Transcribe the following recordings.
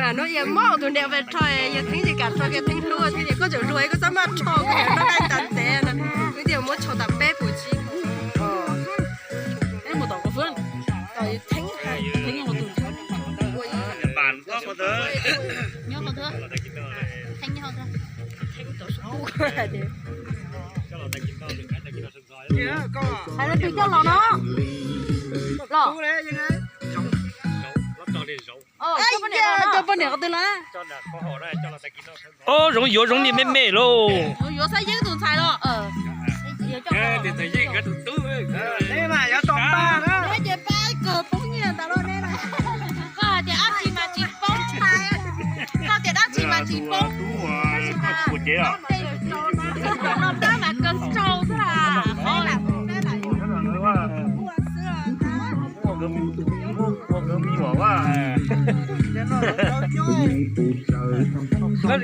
Hnub yog muab tus niam pes rho, yog Theeb tsis kam rho kiag, Theeb hlub thiab, koj tseem hluas koj txhob maj rho, koj yog noj nqaij tas ntev no, ib tias muab tshau tas peb puas tsib. Hais tias twg coj los no? Los. Coj poj niam qhov twg los? Ob, Zoov yuav Zoov niag me me lauj. Yuav xab yeeb tus ntxhais los. Ces pab kawg poob nyiaj ntawd los ne. Koj hais tias dab tsi mas tsis poob. Koj tias dab tsi mas tsis poob. Los pab mas kawg tsau xwb las.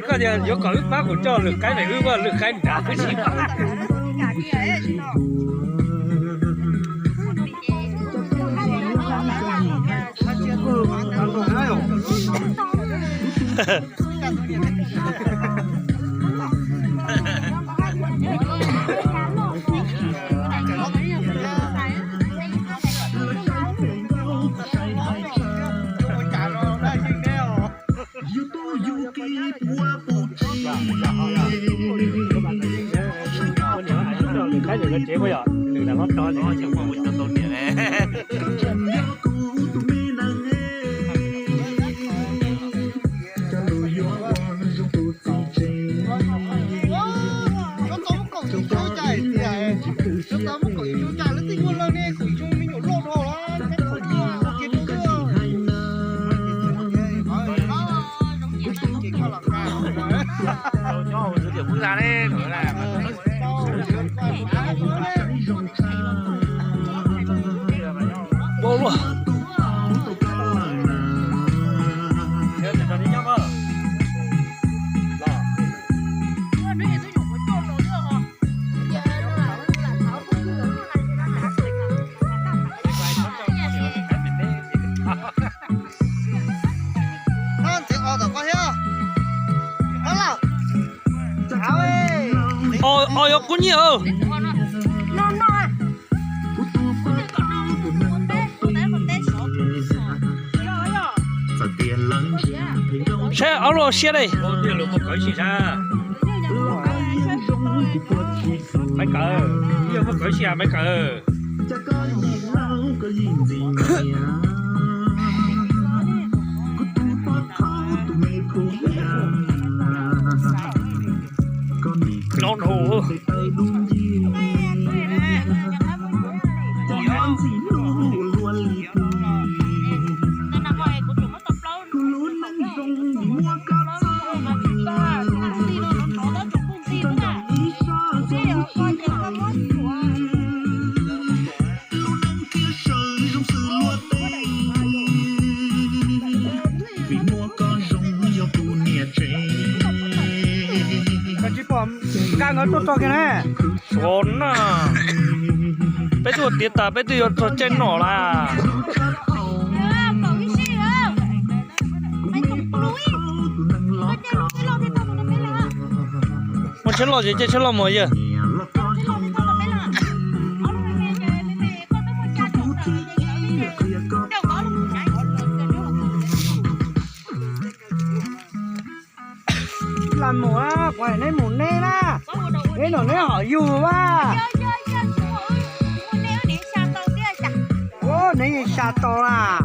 Koj tias yuav kom wb pab kuv coj lwm qaib, wb muaj lwm qaib nrad. Os, yog kub nyiaj. Saib ob lub siab dej. Maiv Kawm, yog muaj kawm sia Maiv Kawm. Nov dhau. Koj tsis pom nkaj nkawd tuaj txog kiag na. Suav na, peb twb ua tiav tas peb twb yuav txog caij noj lawm. Muaj tsheb loj ces caij tsheb loj mus yawg. Lam mus, kuv hais neb mus neb na, neb noj neb hom yug a. Neb yeej xya tau las.